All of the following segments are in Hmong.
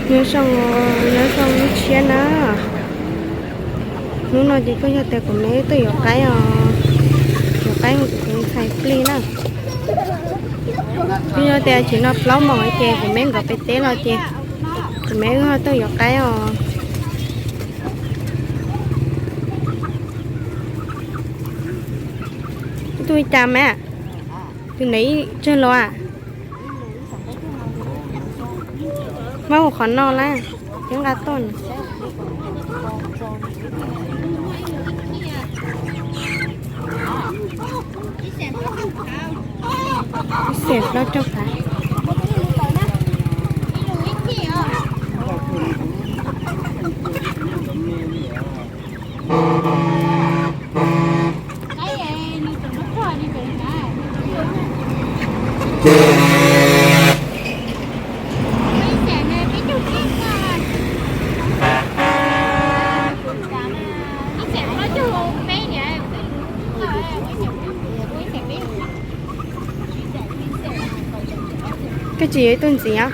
Nyob zoo, nyob zoo hnub tshiab na. Hnub no ces kuj yog tias kuv me wb tuaj yuav qaib os, yuav qaib mus kuv tus ntxhais plig na. Kuj yog tias tsis no plaub moos ces kuv me nkawd pem teb los ces kuv me wb ho tuaj yuav qaib os. Ib tug li cas me? Tus ntawd ib tsawg los a? Muab ua qhov no lawm, cov nqa tuaj na. Ib xees plaub caug phav. Koj tsis yuav ib tug ntxiv os?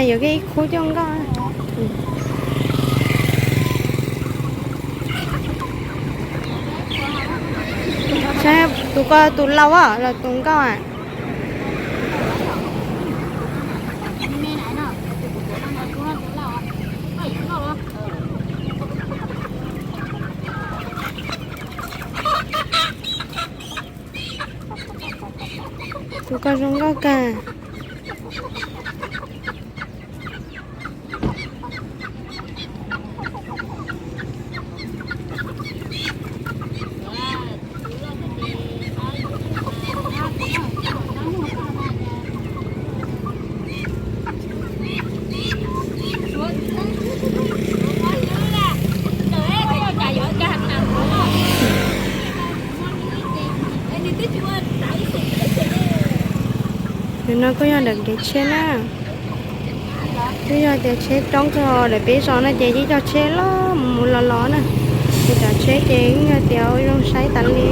Yuav ib khub coj nkauj. Saib tus ko tus laus los tus nkauj a? Tus ko zoo nkauj kawg. Tus no kuj yog ntawm kev tsheb na. Twb yog tias tsheb coob kawg lawm peb zos no ces yeej cog tsheb los mus los los na. Ces cov tsheb ces yeej yog tias ua zoo saib tas li.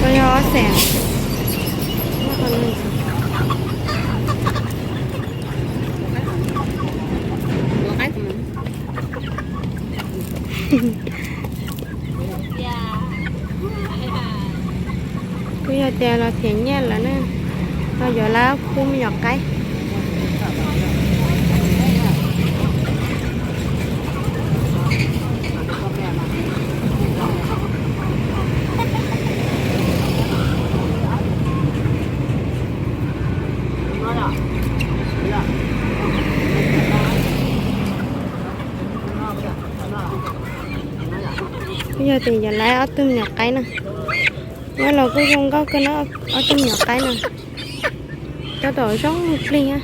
Koj yog ob xees. Kuj yog tias los them nyiaj lawm na, los yuav lawv khub me nyuam qaib. Kuj yog tias yuav lawv ob tug me nyuam qaib na. Nyob los kuj zoo nkauj kawg na, ob tug me nyuam qaib na. Tab tom zoo plig na.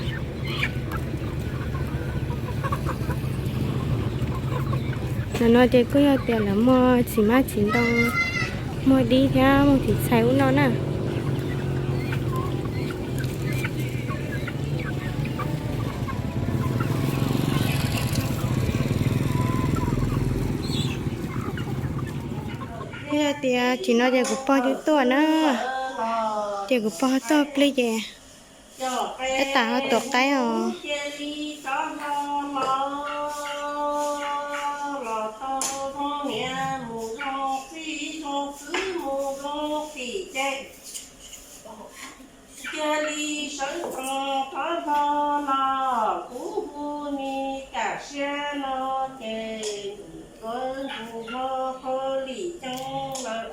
Ntawm no ces kuj yog tias lawv muag txiv mab txiv ntoo, muag dib thiab muag txiv txhais ub no na. Yog tias tsis no ces kuv pog twb tuaj na, ces kuv pog tuaj plig ces tab tom ho tuav qaib os. Cia li sawv tsees rov hlo los kuv hu me kam siab no ces ntxuav ntxus hlo qhov lim ceeb lawm.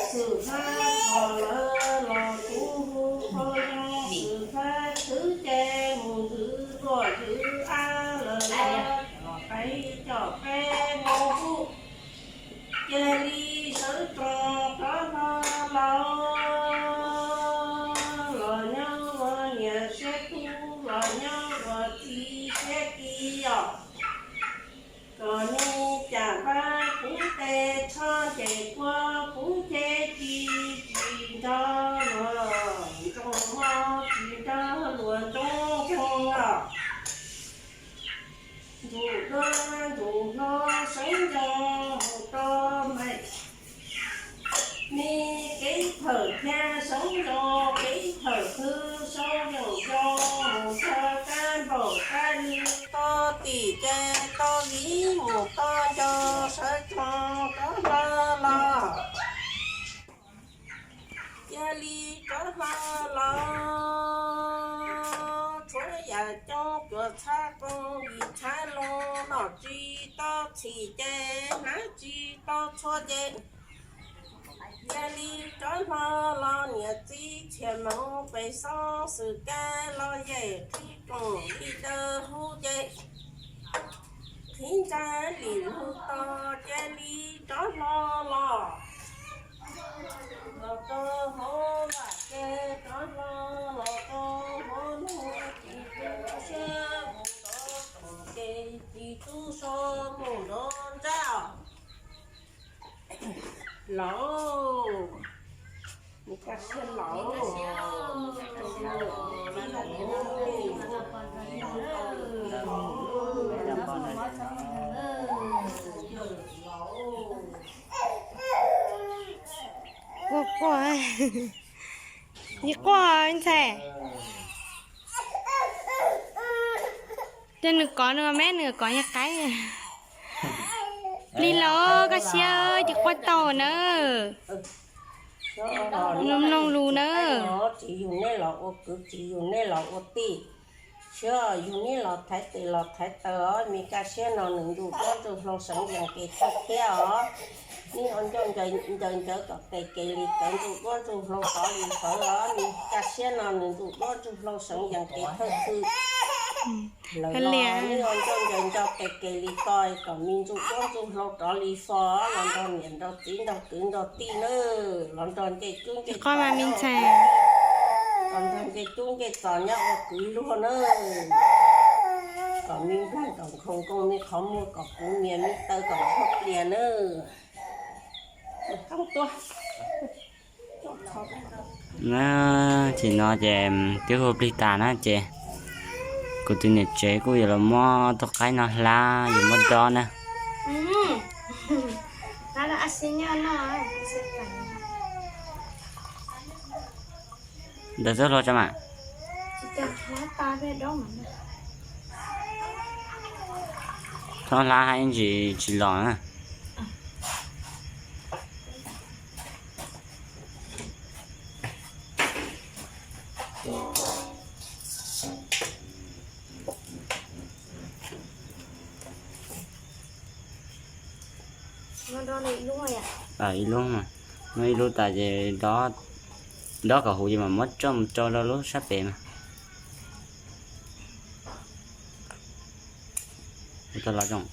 Xwm hab kho lawv los kuv hu qhov zoo, xwm hab khwv ces mus ntxwv luaj ntxwv ab lawm los coj qe coj qe mus kuj cia li sawv tsees rov hlo los, los nyob ua niam siab kub los nyob ua txiv siab kis os. Kom Txhob ces kua kuv ces ci tsis nrog luag nroog mog, tsis nrog luag nroog nroog los. Ntsuj duab ntsuj hlo seev ntoo mus rau me, me kev thawm thiab seev ntoo kev thawm hwj seev yeej zoo mus txog kab npaum kab li toj tim ces toj viv mus toj nco sawv tsees rov hlo los. Cia li rov hlo los, tshuav yam coob cuag txhab qoo yim txhab loo, noj tsis tau txhim ces hnav tsis tau txhua ces cia li rov hlo los. Niam txiv txhia moov pes xoob xwm kab los yem qhib koom li daws hu ces qhib ntsa lim lug tos cia li rov hlo los. Los rau hauv vaj ces rov hlo los rau hauv lub tsis tu siab mus nrov toom ces tsis tu so mus nrov ntsaj. Laus, nws kaj siab laus. Quaj quaj, yog quaj ntxhais. Ces nws kov nws me nws kov nyuag qaib. Plig laus koj siab ces quaj tau na. Mloog lus na. Tsis yug neb los ua kwv, tsis yug neb los ua tij, tsis yug neb los thaiv tes los thaiv taw os. Me kaj siab no nws ntsuj duab ntsuj hlauv seev yees kev thawj thiab os. Neb ua ncauj ncaws ncaws kom tes kev li tawv, ntsuj duab ntsuj hlauv tod li tawv os. Me kaj siab no nws ntsuj duab ntsuj hlauv seev yees kev thawj xwb. Lawv los neb ua ncauj ncaws nco tes kev li ko kom me ntsuj duab ntsuj hlauv rov li fo, los nrog niam nrog txiv nrog kwv nrog tij na, los nrog ncej cub ncej txos, los nrog ncej cub ncej txos nyob ua kwv luag na, kom me nplaig kom nkhaus nkoos me qhov muag kom puv nyias me taw kom ntshuaj plias na. Ces no ces twb hu plig tas na ces kuv tus niam tsev kuj yuav los muab tus qaib no hlab yuav muab dob na. Ntawd txhob hlab tso mas. Txhob hlab hab ib ntsis tsis los na. Ib lub mas, muab ib lub tas ces dob kom huv ces mam muab tso mus rau rau lub sab pem mas. Tau los zoo.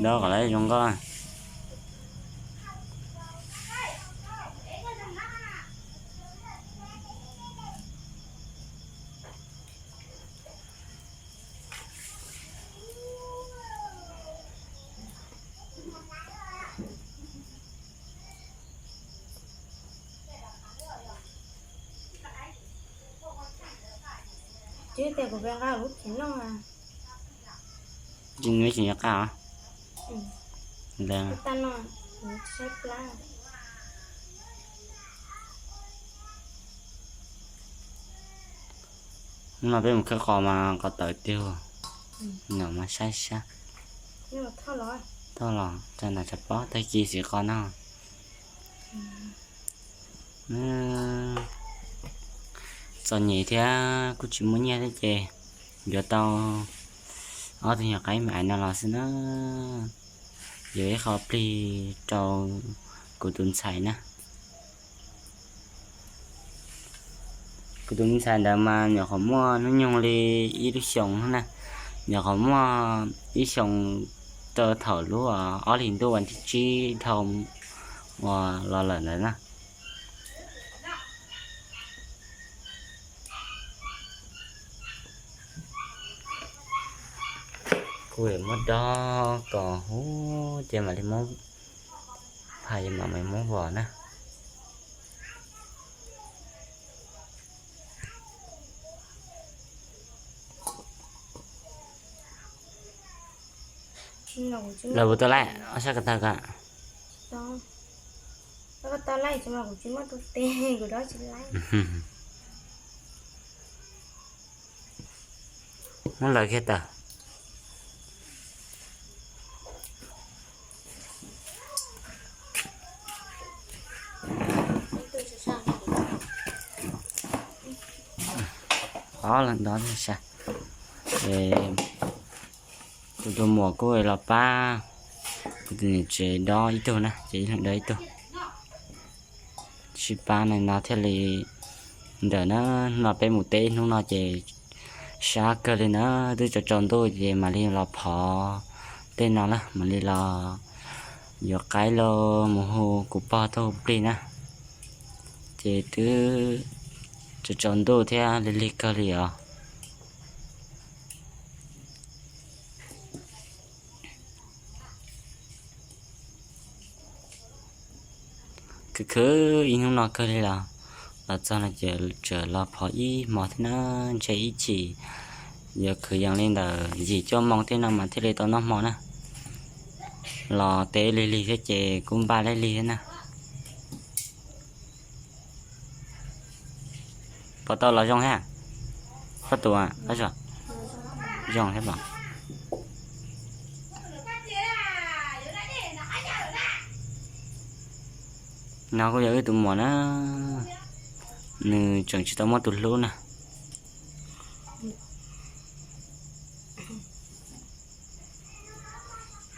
Dob kom lawv zoo nkauj. Tsis nws tsis nco qab os. Ntawd. Hnub no peb mus khawb qos mas qos tawm tiag. Nyom mas saib sab. Thauj los tag nram tshav pob tag kis xwb qos no. Txom nyem thiab kuj tsis muaj nyiaj thiab ces yuav tau ob tug nyuag qaib me ais no los xwb na. Yuav ib qho plig rau kuv tus ntxhais na. Kuv tus me ntxhais ntawd mas nyuam qhuav muaj hnub nyoog li ib lub xyoos na, Nyuam qhuav muaj ib xyoo rau thaum lub ob hlis ntuj vas thib tsib dhau uas los lawm ntawd na. Kuj yuav muab dob kom huv ces mam li muab phais, mam li muab vos na. Lawv puas tau laij ob sab ko taw ko? Muab lawv kiag tawm. Qhov los ntov sa, ces kuv tus muam kuj los pab kuv tus niam tsev dob ib tug na, ces ib leeg dob ib tug. Sib pab no no thiaj li ntawm na. No peb mus teb hnub no ces sab kawg li na, twb tsaus tsaus ntuj ces mam li los phov tej no lawm mam li los yuav qaib los mus hu kuv pog tuaj hu plig na. Ces twb tsaus tsaus ntuj thiab lig lig kawg li os. Khwv khwv ib hnub no kawg li los, los txog no ces tseem los phov ib hmo thiab na, ntshe ib chim yuav khwv yees li ntawm yim cuaj moo thiab no mas thiaj li tau noj hmo na. Los teb lig lig thiab ces kuj npaj lig lig thiab na. Puas tau los zoo thiab? Koj tus, zoo thiab los? No kuj yog wb tus muam na, nws tseem tsis tau muaj tus hlub na.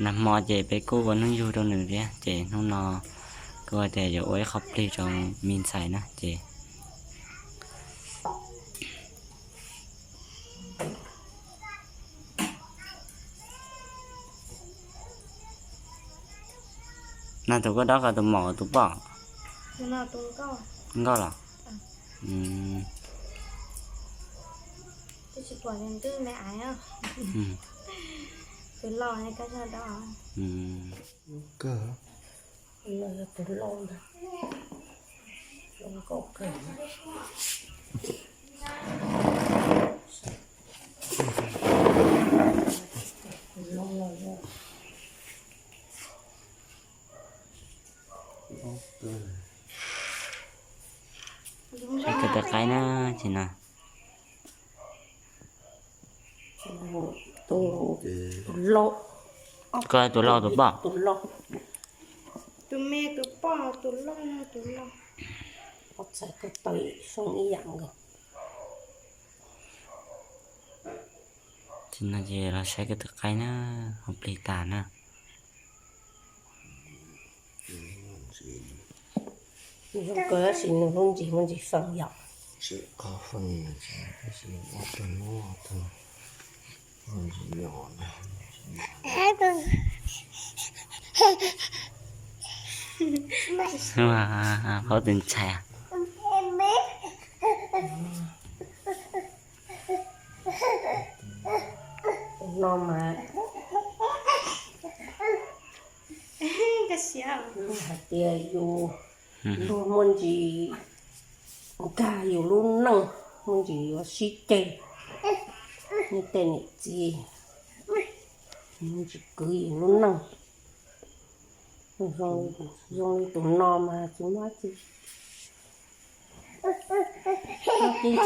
Nag hmo ces peb kuj ua hnub yug rau nws thiab, ces hnub no kuj tias yuav ua ib qho plig rau me ntxhais na ces. No tus koj dob ko tus maum tus poj? Nkauj los? Saib kiag tus qaib na, tsis no. Tus laus, koj tus laus tus poj? Tus me tus poj, tus laus tus laus. Poj txhais ko taw zoo ib yam nkaus. Tsis no ces los saib kiag tus qaib na, ua plig tas na. Zoo kawg tab sis nws lub ntsis muaj ntsis feem yom. Paub tus ntxhais. Tus no mas hais tias yus luag muaj ntsis nkag yus lub neej, muaj ntsis yuav sib ceg, nej tej niam txiv muaj ntsis kwv yus lub neej. Zoo li tus no mas tsis muaj tsi. Ib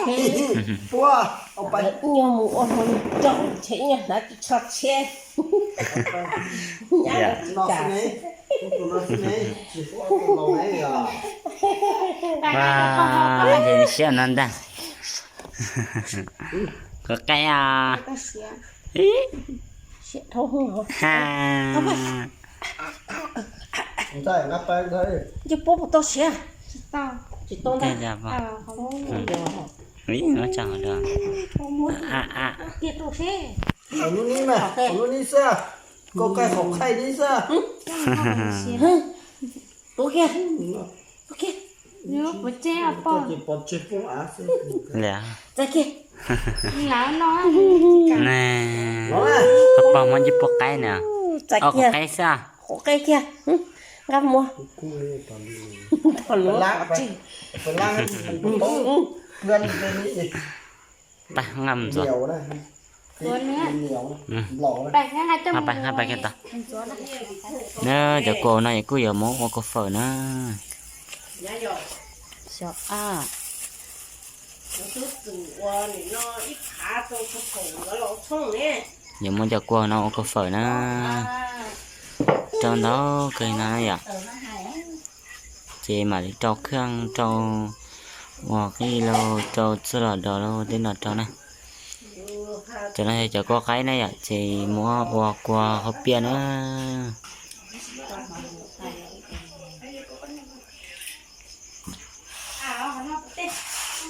nyuag mus ua hluas nraug ntshe ib nyuag hnav tsis tshua tshiab. Nyab tsis kam. Siab no ntag. Koj qaib os. Ntshe puab puas tau siav? Tsis tau ntag. Ib, no tso hauv dua. Tiag rau seb. Lub nib mas, lub nib xwb, koj kaij qhov khaij nib xwb. Pub kiag, pub kiag. Pov tseg poj. Txav kiag. Pog muab ib pub qaib na. Txav kiag. Qhov qaib xwb. Qhov qaib kiag. Nqa mus. Tag nqa mus ntxuav. Nqa pais kiag tau. Na cov kua no kuj yuav muab ua kua fawm na. Xyov a. Yuav muab cov kua no ua kua fawm na. Rau ntau kawg no na yom. Ces mam li rau kheej rau ua qij lauj, rau txuj lom dos lauj, tej no rau na. Cov no yog cov kua qaib na yom, ces muab ua kua hauv piaj na.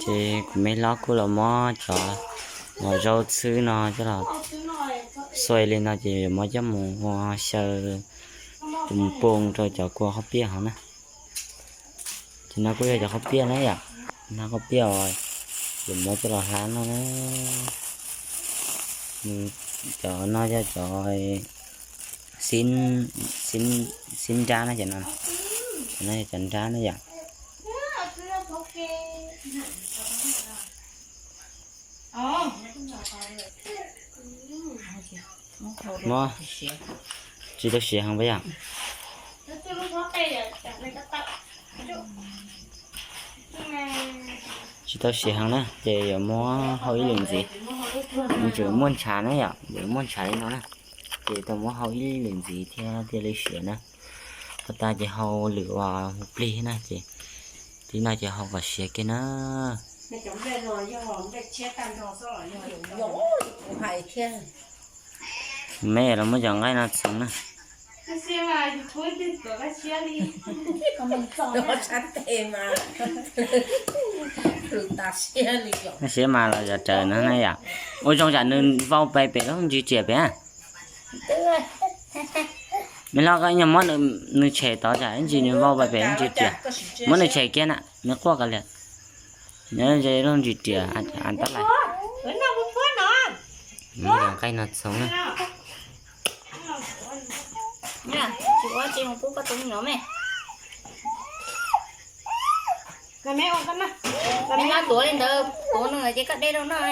Ces kuv me hlob kuj los muab cov zaub txhwb no coj los xuas li no ces yuav muab coj mus ua xyaw tus poo rau cov kua hauv piaj hauv na. Ces no kuj yog cov hauv piaj na yom, no hauv piaj uas yuav muab coj los hlab no na. Cov no yog cov xib nrab na, cov no, cov no yog cov nrab na yom. Muab, tsis tau siav heev puas yog? Tsis tau siav heev na ces yuav muab hau ib lwm ntxiv. Nws tseem muaj ntshav na yom, yuav muaj ntshav li no na, ces tau muab hau ib lwm ntxiv thiab thiaj li siav na. Tag tas ces hau lwm uas hu plig na ces, tib no ces hau kom siav kiag na. Me los muab cov nqaij no txhoov na. Siav mas los zov raws no na yom. Ua zoo tsam nws vau pais pem lub ntsis riam pem. Me hlob, koj nyuag muab nws tshem tod tsam ib ntsis nws vau pais pem lub ntsis riam. Muab nws tshem kiag na, nws quaj kiag li. Nyob ze lub ntsis riam tab lais. Muab cov nqaij no txhoov na. Tsis ua tsis mus pub koj tus me nyuam me. Me nqa tuav li ntawd, tuav nws ces koj de rau noj.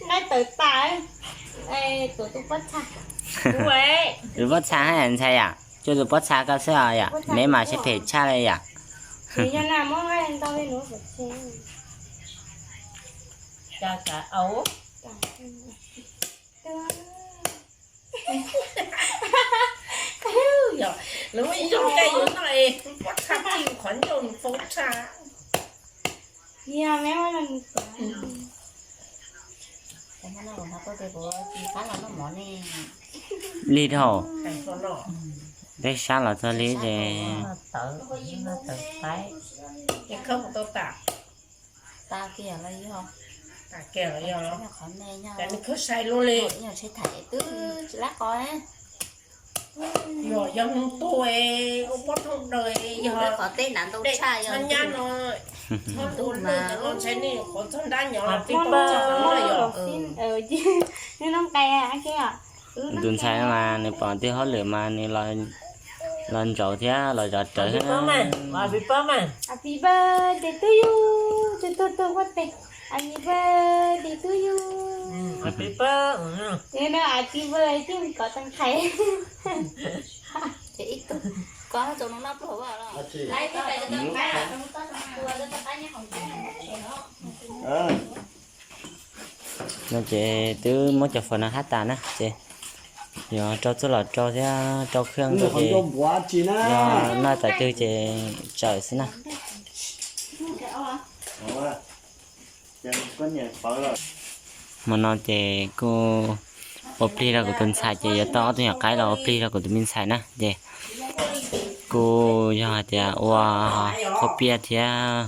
Nqaij tawv tas, tuav tus pob txha. Tus pob txha haj yam ntxhais yom, cuag tus pob txha koj xwb os yom, me mas siab phem tshaj li yom. Lawv muab ib zoo nqaij yuav noj es pob txha tij qhov ncauj nws foob tshaj. Li dhau, peb sab los txog li ces khawb tau tas. Khawb sai luaj li. Yog, yog hnub tuaj ua pob thooj daws, yog qhov teb nrab ntau tshaj, yog nyab no, txhob ua lwj no ntshai nej qhov txog nrab nyob los tib pob txog no yog. Tus ntxhais mas nws pom tej hauj lwm mas nws los ntsauv thiab los zov rawv thiab. Happy birthday to you, tus tug tug huab tais. Happy birthday to you. Happy birthday. Happy birthday, tij kov tag nqhais. Ces ib tug koj tau no pluag. No ces twb muab cov fawm no hab tas na ces yog rau txuj lom rau thiab rau khwj rau ces yog noj tas twg ces tsawm xwb na. Hmo no ces kuj ua plig rau kuv tus ntxhais ces yuav tau ob tug nyuam qaib los ua plig rau kuv tus me ntxhais na ces kuj yog hais tias ua qhob piaj thiab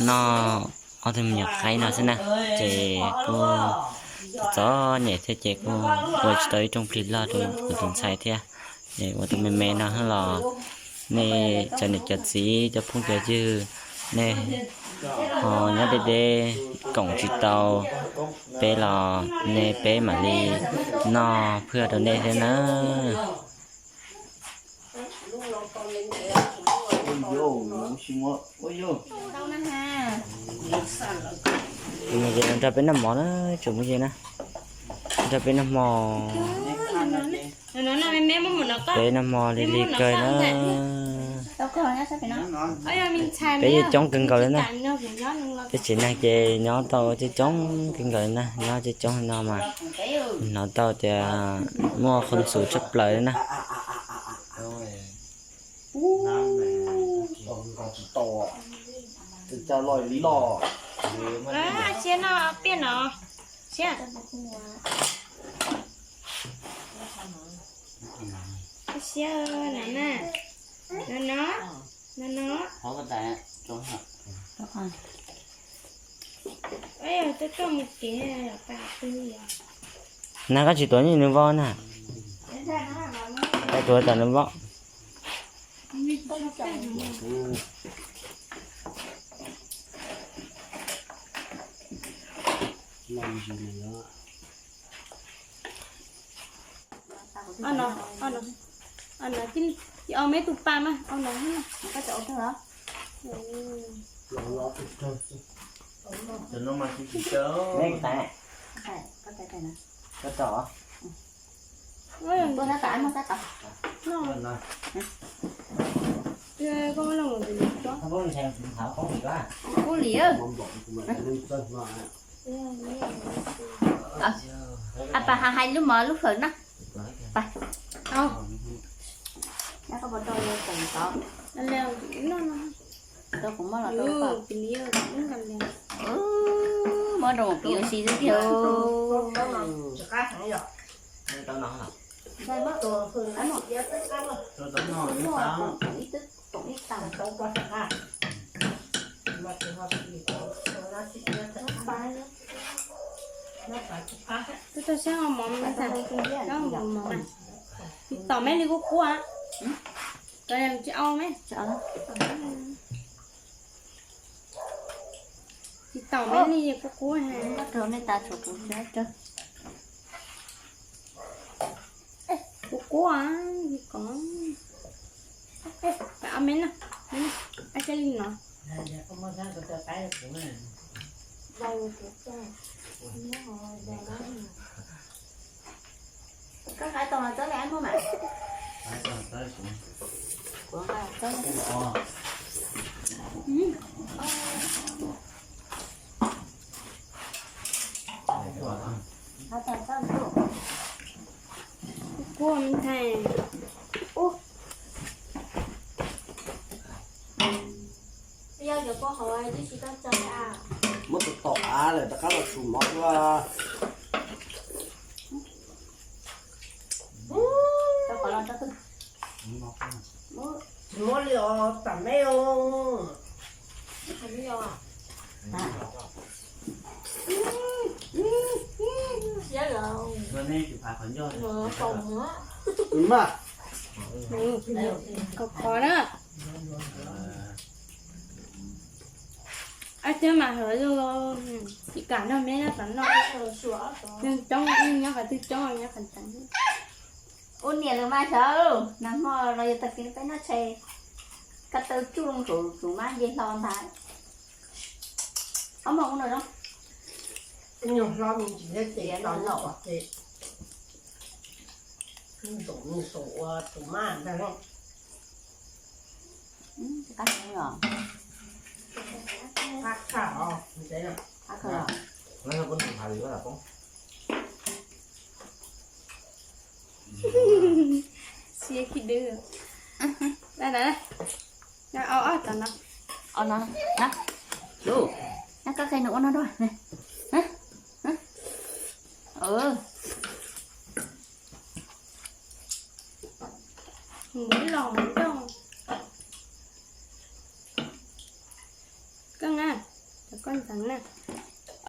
noj Ob tug me nyuam qaib no xwb na, ces kuj txom nyem thiab ces kuj ua tsis tau ib rooj plig loj rau kuv tus ntxhais thiab. Es ua tus me me no los nej cov niam cov txiv cov phooj cov ywg, nej ho nyob deb deb koom tsis tau peb los nej peb mam li noj phwj rau nej thiab nawb. Ces nrog peb noj mov na, tsoom phooj ywg na, nrog peb noj mov, peb noj mov li li kawg na. Peb yeej coob kawg nkaus li na, peb tsev neeg ces nyob tau coob coob kawg nkaus li na, nyob coob coob li no mas hnov tau tias muaj qhov xus tshaj plaws li na. Siab no, piaj no, siab. Siab no na, no no, no no. Na koj tsis tuav nws voj na, koj tuav tom nws voj. Au no, au no, au no, cia li ua me tus pas mas, au no, koj tsis ua kawg los? Kub li. A pas hais lub mov lub fawm na. Pas. Koj puas rau kuv tod? Rau kuv muab los rau koj. Muab rau kuv piv ua si xwb tiag. Twb tau siab mov mas, tsis tom meb li kub kub. Tsis au meb. Tsis tom meb li kub kub. Kub kub, kom, kom meb no, cia li no. Koj nqa tau los txob li ab muaj mas. Kuv nqa txob li. Kub me ntxhais. Yog cov kua hauv tib si koj txog a. Muab tus tom av lawm rov qab los tshum mov dua. Tsis muab li os tam meb os. Khov khov na. Ab, thiab mas hauv yus tsis kam nrog meb nyob tom no. Neeg coob, nyob qhov twg coob nyob qhov ntawd. Ua niam lawm mas xyov, nag hmo los yog tag kis peb noj tshais, koj taw tsuj loo saum tus mab nce hlo ntag. Ob hmo ua no zoo. Nyuag hlob me ntsis thiab ces tau noj ces nws saum ua tus mab ntag. Qab heev os. Qab kawg os. Siab khib dwb. Au, au, au, no. Au no. Lub, nab koj qe nws ua no dua.